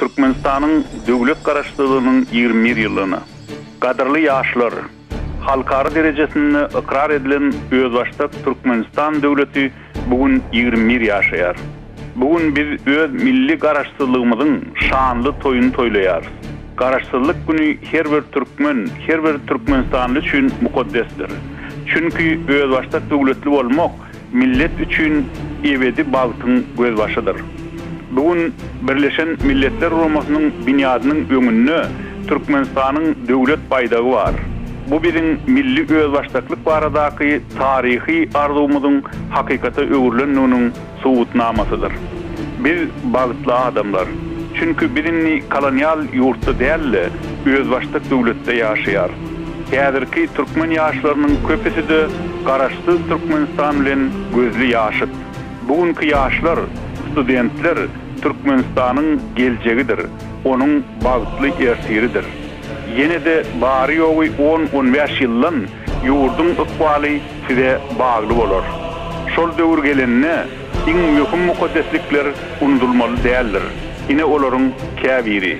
Türkmenistanyň döwlet Garaşsyzlygynyň 21 ýyllygyna. Gadyrly ýaşlar! Halkara derejesinde ykrar edilen özbaşdak Türkmenistan döwleti bu gün 21 ýaşaýar. Bu gün biz öz milli Garaşsyzlygymyzyň şanly toýuny toýlaýarys. Garaşsyzlyk güni her bir türkmen, her bir türkmenistanly üçin mukaddesdir. Çünki özbaşdak döwletli bolmak millet üçin ebedi bagtyň gözbaşydyr. Bu gün Birleşen Milletler Guramasynyň binýadynyň öňünde Türkmenistanyň Döwlet baýdagy bar. Bu biziň milli özbaşdaklyk baradaky taryhy arzuwymyzyň hakykata öwrülendiginiň subutnamasydyr. Biz bagtly adamlar. Çünki biz indi kolonial ýurtda däl-de, özbaşdak döwletde ýaşaýarys. Häzirki türkmen ýaşlarynyň köpüsi-de Garaşsyz Türkmenistan bilen gözli ýaşyt. Bu günki ýaşlar, studentler Türkmenistanyň geljegidir, onuň bagtly ertiridir. Ýene-de bary-ýogy on-on bäş ýyldan ýurduň ykbaly size bagly bolar. Şol döwür gelende, iň möhüm mukaddeslikler unudylmaly däldir. Ine olaryň käbiri.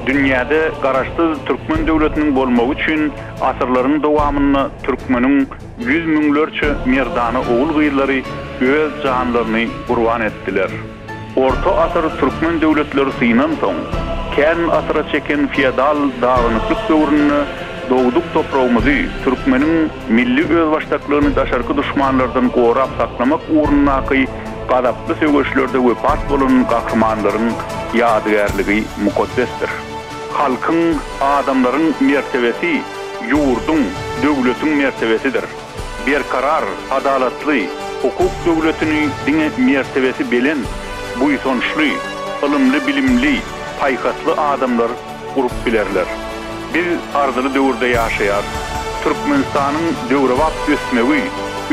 Dünýäde Garaşsyz türkmen döwletiniň bolmagy üçin asyrlaryň dowamynda türkmeniň ýüz müňlerçe merdana ogul-gyzlary öz janlaryny gurban etdiler. Orta asyr türkmen döwletleri synansoň, kän asyra çeken feodal dagynyklyk döwründe dogduk topragymyzy, türkmeniň milli özbaşdaklygyny daşarky duşmanlardan gorap saklamak ugrundaky gazaply söweşlerde wepat bolan gahrymanlaryň ýadygärligi mukaddesdir. Halkyň, adamlaryň mertebesi ýurduň, döwletiň mertebesidir. Berkarar, adalatly, hukuk döwletini diňe mertebesi belent, buýsançly, ylymly-bilimli, paýhasly adamlar gurup bilerler. Biz arzyly döwürde ýaşaýarys. Türkmenistanyň döwrebap ösmegi,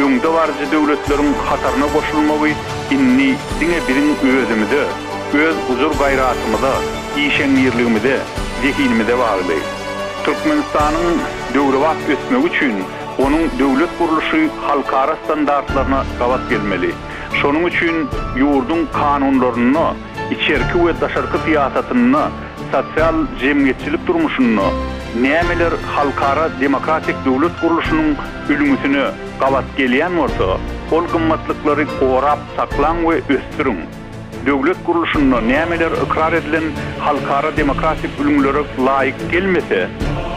öňdebaryjy döwletleriň hataryna goşulmagy indi diňe biziň özümize, öz gujur-gaýratymyza, işeňňirligimize, zehinimize bagly. Türkmenistanyň döwrebap ösmegi üçin onuň döwlet gurluşy halkara standartlaryna gabat gelmeli. Şonuň üçin ýurduň kanunlarynda, içerki we daşarky syýasatynda, sosial-jemgyýetçilik durmuşynda nämeler halkara demokratik döwlet gurluşynyň ülňüsine gabat gelýän bolsa, ol gymmatlyklary gorap saklaň we ösdüriň. Döwlet gurluşynda nämeler ykrar edilen halkara demokratik ülňülere laýyk gelmese,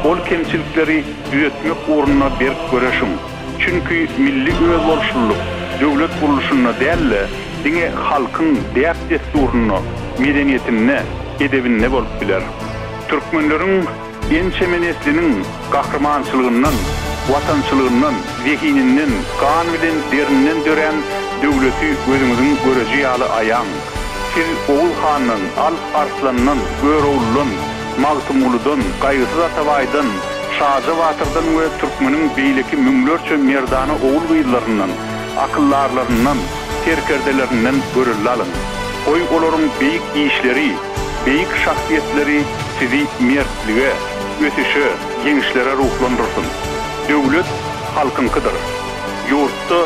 ol kemçilikleri düzetmek ugrunda berk göreşiň. Çünki milli özboluşlylyk döwlet gurluşynda däl-de, diňe halkyň däp-dessurynda, medeniýetinde, edebinde bolup biler. Türkmenleriň ençeme nesliniň gahrymançylygyndan, watançylygyndan, zehininden, gan bilen derinden dörän döwleti gözüňiziň göreji ýaly aýaň. Siz Oguz handan, Alp Arslandan, Görogludan, Magtymguludan, Gaýgysyz Atabaýdan, Şaja batyrdan we türkmeniň beýleki müňlerçe merdana ogul-gyzlaryndan, akyldarlaryndan, serkerdelerinden görelde alyň. Goý, olaryň beýik işleri, beýik şahsyýetleri sizi mertlige, ösüşe, ýeňişlere ruhlandyrsyn. Döwlet halkyňkydyr. Ýurtda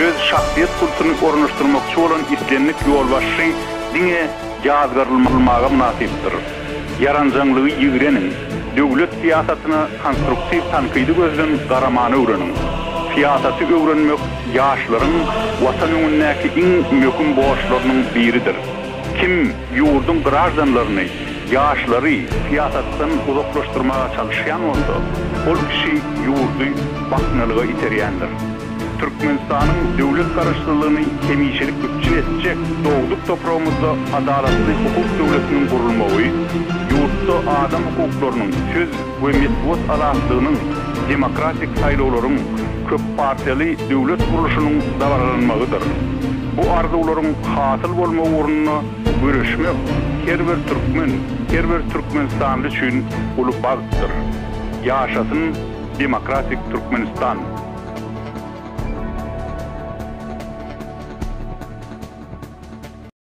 öz şahsyýet kultuny ornaşdyrmakçy bolan islendik ýolbaşçy diňe ýazgarylmaga mynasypdyr. Ýaranjaňlygy ýigreniň, döwlet syýasatyna konstruktiw tankydy gözden garamany öwreniň. Syýasaty öwrenmek ýaşlaryň Watan öňündäki iň möhüm borçlarynyň biridir. Kim ýurduň graždanlaryny, ýaşlary syýasatdan uzaklaşdyrmaga çalyşýan bolsa, ol kişi ýurdy baknalyga iterýändir. Türkmenistanyň döwlet Garaşsyzlygyny hemişelik üpjün etjek dogduk topragymyzda adalatly hukuk döwletiniň gurulmagy, ýurtda adam hukuklarynyň, söz we metbugat azatlygynyň, demokratik saýlawlaryň, köppartiýaly döwlet gurluşynyň dabaralanmagydyr. Bu arzuwlaryň hasyl bolmagy ugrunda göreşmek her bir türkmen, her bir türkmenistanly üçin uly bagtdyr. Ýaşasyn demokratik Türkmenistan!